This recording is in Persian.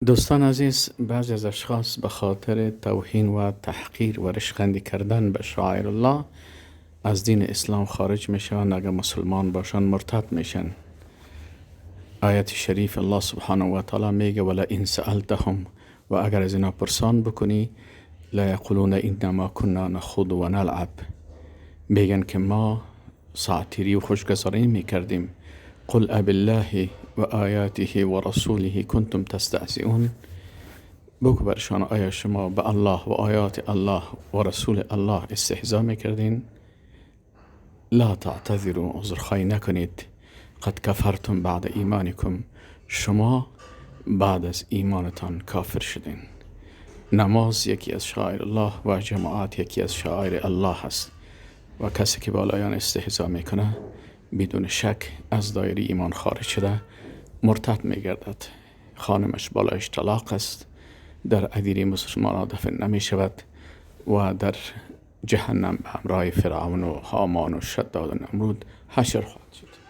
دوستان عزیز، بعضی از اشخاص به خاطر توهین و تحقیر و رشخندی کردن به شعائر الله از دین اسلام خارج میشن. اگر مسلمان باشن مرتد میشن. آیت شریف الله سبحانه و تعالی میگه ولئن سألتهم، و اگر از اینا پرسان بکنی، لیقولون انما کنا نخوض و نلعب، میگن که ما ساعتیری و خوشگذرانی میکردیم. قل ابالله و آیاته و رسوله کنتم تستهزئون، بگو برشان آیا شما به الله و آیات الله و رسول الله استهزا میکردین؟ لا تعتذروا، عذرخواهی نکنید. قد کفرتم بعد ایمانکم، شما بعد از ایمانتان کافر شدین. نماز یکی از شعائر الله و جماعت یکی از شعائر الله است و کسی که بالایان استهزا میکنه بدون شک از دایره ایمان خارج شده، مرتد میگردد. خانمش بالایش طلاق است، در ادیره مسلمان دفن نمی شود و در جهنم به همراه فرعون و هامان و شداد و نمرود حشر خواهد شد.